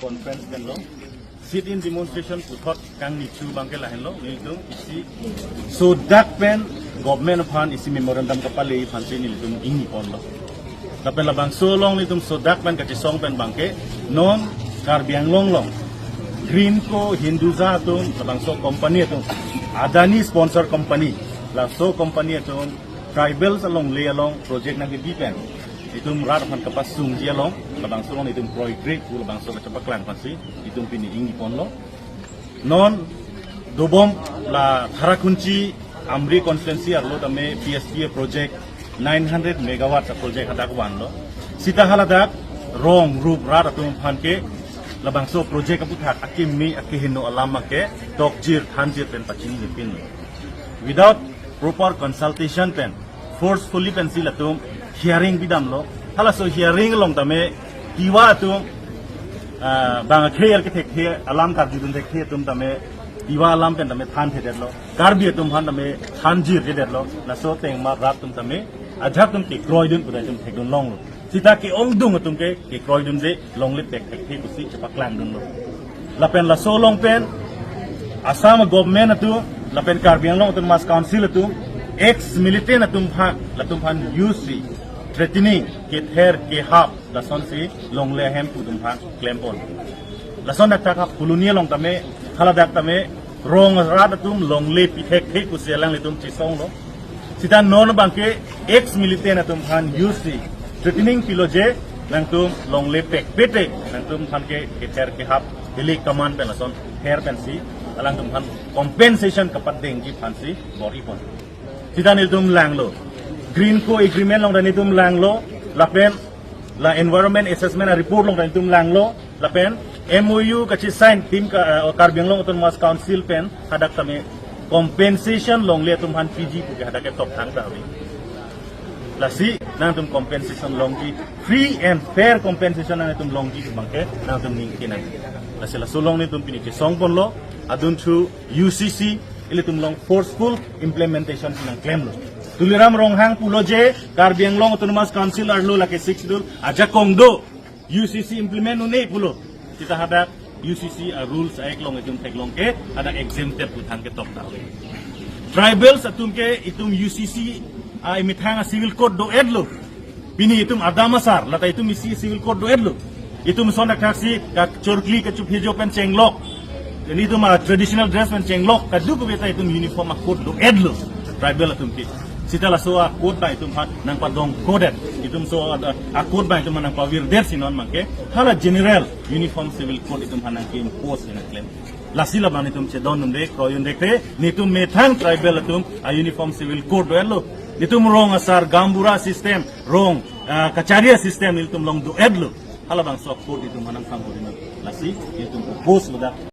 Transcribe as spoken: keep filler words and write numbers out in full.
Conference pen lo, sit-in demonstration puthot kangni chu abangke lahenlo, nelitum isi sodak pen government aphan isi memorandum kapale aphansi nelitum ingni ponlo. Lapen labangso along nelitum sodak pen kachesong pen abangke non Karbi Anglong along Greenko Hinduja atum labangso company atum, Adani sponsor company, laso company atum tribals alongle along project nangkebi pen itum rat aphan kapasungji along labangso along itum kroikre pu labangso kachepaklang aphansi itum pini ingni ponlo. Non dobom la Tharakhunchi Amri constituency arlo tame P S P A project nine hundred megawatt a project hadak vanlo. Sita haladak rong rup rat atum aphan ke labangso project aputhak akimi akiheno alam ke tokjir thanjir pen pachinipin, without proper consultation pen forcefully pensi latum hearing bidamlo. Halaso hearing along tame Tiwa atum, ah, bang akhei arke thekthe alam karjudun thekthe atum tame Tiwa alam pen tame thanthedetlo. Karbi atum aphan tame thanjirjedetlo. Laso ateng ma rat atum tame ajahak atum kekroidun pura itum thekdun longlo. Sita ke-ongdung atum ke kekroidunde, longle pek thekthe pusi chepaklangdunlo. Lapen laso along pen Assam government atum lapen Karbi Anglong Autonomous Council atum ex militant atum aphan, latum aphan use si threatening, kether kehap lasonsi longle ahem pu atum aphan klempon. Lason dak thak hap Phuloni along tame, haladak tame rong rat atum longle pi thekthe pusi alanglitum chesonglo. Sita non abangke ex militant atum aphan use si threatening pilo je nangtum longle pekpete nangtum aphan ke kether kehap hili kaman pen lason her pensi alangtum aphan compensation kapadengji aphansi bor-ipon. Sita nelitum langlo, Greenko Agreement along ta nelitum langlo, lapen la environment assessment a report along ta nelitum langlo, lapen M O U kachesign tim ka, eh, Karbi Anglong Autonomous Council pen hadak tame compensation longle atum aphan piji puke hadak ke tokthang ta ave. Lasi nangtum compensation longji, free and fair compensation nangtum longji abangke nangtum ningke nang. Lasi laso along nelitum pini chesong ponlo, adunthu U C C ilitum along forceful implementation nangklemlo. Tuliram Ronghang pulo je Karbi Anglong Autonomous Council arlo lake Sixth Schedule ajakong do, U C C implement un-e pulo. Sita hadak U C C a rules a-act along itum theklong ke hadak exempted pu thang ketok ta ave. Tribals atum ke itum U C C a imethang a civil code do-etlo. Pini itum adam asar, lata itum isi civil code do-etlo. Itum son akhak si kachorkli kachuphejo pen chenglok, nelitum a traditional dress pen chenglok, kadokave ta itum uniform a code do-etlo tribal atum ke. Sita laso a code abang itum aphan nangpadong code-et, itum so a, a code abang itum aphan nangpavirdet si non abangke hala general uniform civil code itum aphan nangke-impose nangklem. Lasi labang nelitum chedondunde, kroidunde ke, nelitum methang tribal atum a uniform civil code do-etlo. Nelitum rong asar, gaonbura system, rong, ah, kachari a system nelitum along do-etlo. Halabangso a code itum aphan nangpangkori non. Lasi nelitum oppose lo dak.